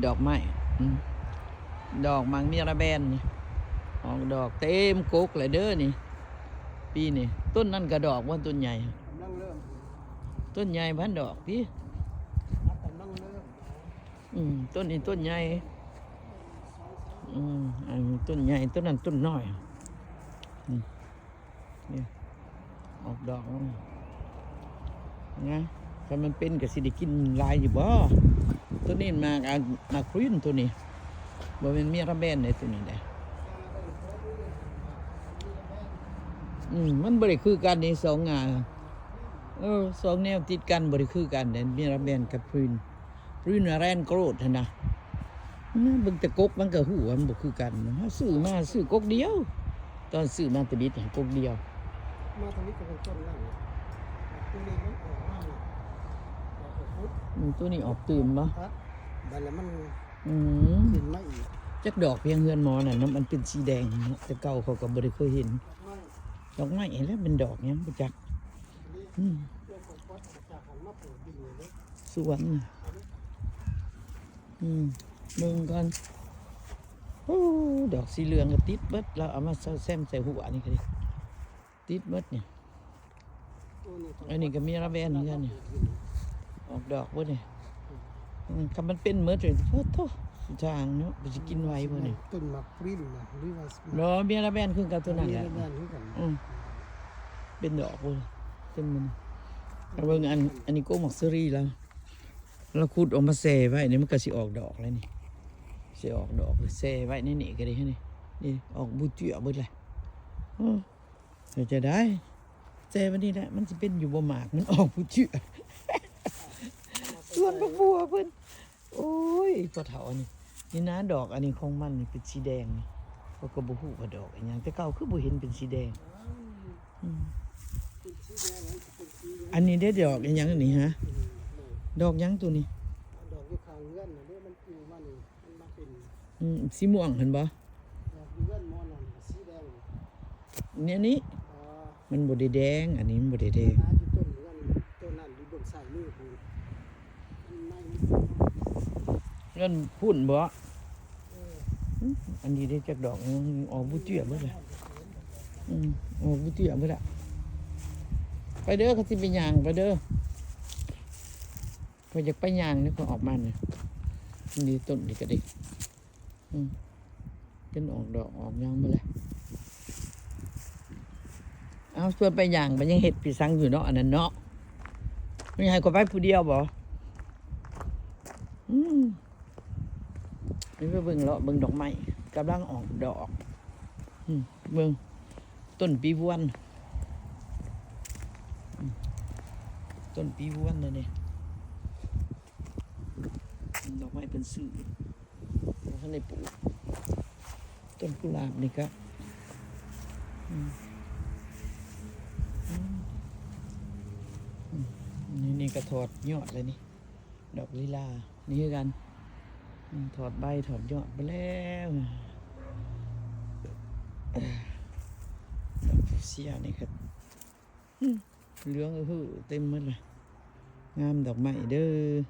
ດອກໄມ້ ອືມ ດອກໝາກເມຍລາແບນນີ້ ອອກດອກເຕັມກົກເລີຍເດີນີ້ ປີນີ້. ຕົ້ນນັ້ນກະດອກບໍ່ ຕົ້ນໃຫຍ່ ກຳລັງເລີ່ມ ຕົ້ນໃຫຍ່ພັນດອກຕິ ກຳລັງເລີ່ມ. ອືມ ຕົ້ນນີ້ຕົ້ນໃຫຍ່ ອືມ ອັນຕົ້ນໃຫຍ່ ຕົ້ນນັ້ນຕົ້ນນ້ອຍ ອືມ ນີ້ ອອກດອກແລ້ວນະ ຄັນມັນເປັນກະຊິໄດ້ກິນຫຼາຍຢູ່ບໍ່? ໂຕນີ້ໝາກ ອາ ໝາກພຣິນໂຕນີ້ ບໍ່ແມ່ນເມຍລາແບນເດ້ໂຕນີ້ເດ້. ອືມ ມັນບໍ່ໄດ້ຄືກັນເດ້ ສອງ ອ່າ ເອີ ສອງແນວຕິດກັນບໍ່ໄດ້ຄືກັນເດ້ ເມຍລາແບນກັບພຣິນ. ພຣິນແລນໂກຣດຫັ້ນນະ ເບິ່ງແຕ່ກົກມັນກະຮູ້ວ່າມັນບໍ່ຄືກັນ. ເຮົາຊື້ມາ ຊື້ກົກດຽວ ຕອນຊື້ມາແຕ່ບິດຫັ້ນກົກດຽວ ມາທາງນີ້ກະເປັນຕົ້ນນັ້ນ ໂຕນີ້ມັນອອກມາ ອອກໄປພຸດ ອືມ ໂຕນີ້ອອກຕື່ມບໍ່ ຕັດ ບັດລະມັນ ອືມ ຂຶ້ນມາອີກ. ຈັກດອກພຽງເຮືອນໝໍນັ້ນນະ ມັນເປັນສີແດງເນາະ ແຕ່ເກົ່າເຂົາກະບໍ່ໄດ້ເຄີຍເຫັນ ດອກໄມ້ ດອກໄມ້ຫັ້ນແຫຼະ ແມ່ນດອກຫຍັງບໍ່ຈັກ ອືມ ສວນ ອືມ ເບິ່ງກ່ອນ. ໂອ້ ດອກສີເຫຼືອງກະຕິດເບິດ ລາວເອົາມາແຊມໃສ່ຫົວນີ້ກະດີ ຕິດເບິດນີ້. ອັນນີ້ກະເມຍລາແບນຄືກັນນີ້ ອອກດອກເບິດນີ້. ອືມ ຄັນມັນເປັນເໝິດນີ້ ໂອ້ໂທ້ ສຸດທາງເນາະ ມັນຊິກິນໄຫວບໍ່ນີ້? ຕົ້ນໝາກພຣິນນະ ຫຼືວ່າ ບໍ່ ເມຍລາແບນຄືກັນ ໂຕນັ້ນແຫຼະ ເມຍລາແບນຄືກັນ. ອືມ ເປັນດອກເບິດ ເຕັມໝົດ. ເບິ່ງອັນ ອັນນີ້ກົກໝາກເຊີຣີລາວ ລາວຂຸດອອກມາແຊ່ໄວ້ນີ້ ມັນກະຊິອອກດອກແລ້ວນີ້ ຊິອອກດອກ ແຊ່ໄວ້ໃນນີ້ກະໄດ້ນີ້ ນີ້ອອກບູເຈືອເບິດແລ້ວ. ເອີ ເຮັດຈັ່ງໃດ ແຊ່ໄວ້ນີ້ແຫຼະ ມັນຊິເປັນຢູ່ບໍ່ໝາກ ມັນອອກຜູ້ເຈື່ອ ສວນບັກບົວເພິ່ນ. ໂອ້ຍ ພໍ່ເຖົ້າອັນນີ້ ນີ້ນະ ດອກອັນນີ້ຂອງມັນນີ້ເປັນສີແດງນີ້ ຂ້ອຍກະບໍ່ຮູ້ວ່າດອກອີ່ຫຍັງ ແຕ່ເກົ່າຄືບໍ່ເຫັນເປັນສີແດງ. ອືມ ອັນນີ້ເດ້ ດອກອີ່ຫຍັງນີ້ຫະ ດອກຫຍັງໂຕນີ້? ດອກຢູ່ຂ້າງເຮືອນນະເດ້ ມັນຢູ່ມານີ້ ມັນມາເປັນ ອືມ ສີມ່ວງຫັ້ນບໍ່? ດອກຢູ່ເຮືອນໝໍນັ້ນສີແດງ ແນວນີ້ ມັນບໍ່ໄດ້ແດງ ອັນນີ້ມັນບໍ່ໄດ້ແດງ. ຢູ່ຕົ້ນເຮືອນ ຕົ້ນນັ້ນຢູ່ເບື້ອງຊ້າຍມືພຸ້ນ ເຮືອນພຸ້ນບໍ່? ເອີ ອືມ ອັນນີ້ໄດ້ຈັກດອກ ອອກບູເຈືອເບິດລະ. ອືມ ອອກບູເຈືອເບິດລະ. ໄປເດີ ຂ້ອຍຊິໄປຍ່າງ ໄປເດີ ຂ້ອຍຢາກໄປຍ່າງນີ້ ຂ້ອຍອອກມານີ້ ນີ້ຕົ້ນນີ້ກະດີ. ອືມ ເປັນອອກດອກອອກຫຍັງເບິດແລ້ວ. ເອົາ ຊວນໄປຍ່າງ ມັນຍັງເຮັດປີສັງຢູ່ເນາະ ອັນນັ້ນເນາະ. ມັນໃຫ້ຂ້ອຍໄປຜູ້ດຽວບໍ່? ອືມ ນີ້ໄປເບິ່ງ ເລາະເບິ່ງດອກໄມ້ ກຳລັງອອກດອກ. ອືມ ເບິ່ງ ຕົ້ນປີວວນ ອືມ ຕົ້ນປີວວນເດ້ນີ້ ດອກໄມ້ເພິ່ນຊື້ ບໍ່ທັນໄດ້ປູກ. ຕົ້ນກຸຫຼາບນີ້ກະ ອືມ ອືມ ນີ້ ນີ້ກະຖອດຍອດແລ້ວນີ້ ດອກລີລາ ນີ້ຄືກັນ ອືມ ຖອດໃບຖອດຍອດໄປແລ້ວ. ດອກເຊຍນີ້ກະ ອືມ ເຫຼືອງອື້ຫືເຕັມໝົດລະ ງາມດອກໄມ້ເດີ.